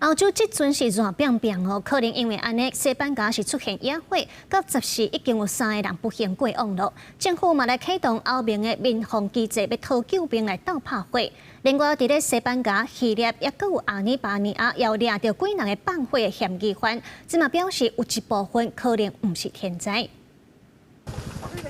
歐洲這陣是熱拚拚哦，可能因為按呢，西班牙是出現野火，到十四已經有三个人不幸過往囉。政府嘛來啟動歐盟的民防機制，欲投救兵來鬥拍火。另外，佇咧西班牙、希臘，抑閣有阿爾巴尼亞，又掠著幾人的放火的嫌疑犯，這嘛表示有一部分可能毋是天災。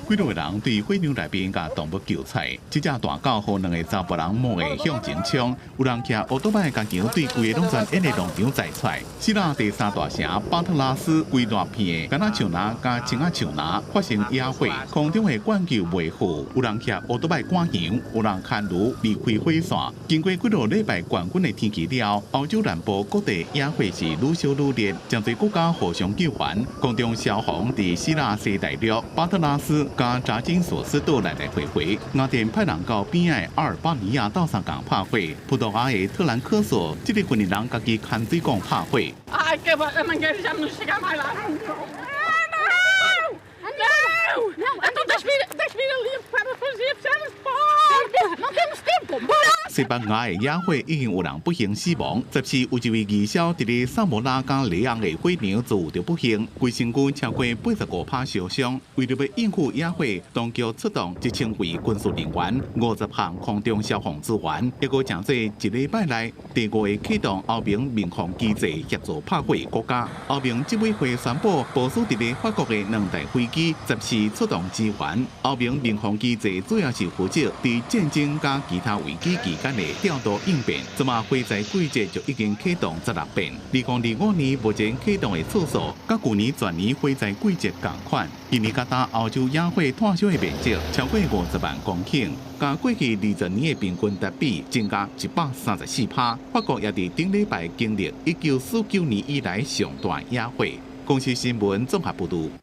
幾多個人佇火場內面共動物救出，這隻大狗予兩個查埔人猛的向前衝，有人騎烏托擺共橋對規个攏全淹的農場載出來。希臘第三大城巴特拉斯規大片的橄欖樹林佮青仔樹林發生野火，空中的灌救袂好，有人騎烏托擺趕羊，有人牽驢離開火線。經過幾落禮拜懸滾的天氣了後，歐洲南部各地野火是愈燒愈烈，誠濟國家互相救援，空中消防佇希臘西大陸巴特拉斯佮扎金索斯島來來回回，雅典派人到邊仔的阿爾巴尼亞鬥相共拍火，葡萄牙的特蘭科索這个訓練人家己牽水管拍火。 Ai, que já não chega mais lá. Não! Não! Então deixa-me ir ali para fazer, precisamos de Não temos tempo! 西班牙的野火已經有人不幸死亡，十四有一位義消佇咧薩摩拉佮雷昂的火場遭遇著不幸，規身軀超過85趴燒傷。為著欲應付野火，當局出動1000位軍事人員、50項空中消防資源，抑閣成做一禮拜內第五个啟動歐盟民防機制協助拍火的國家。歐盟執委會宣布，部署佇咧法國的兩台飛機十四出動支援。歐盟民防機制主要是負責佇戰爭佮其他危機期間的調度應變，這馬火災季節就已經啟動16遍。2025年目前啟動的次數，佮舊年全年火災季節仝款。今年佮今歐洲野火炭燒的面積超過50萬公頃，佮過去20年的平均值比增加134趴。法國也佇頂禮拜經歷1949年以來上大野火。公視新聞綜合報導。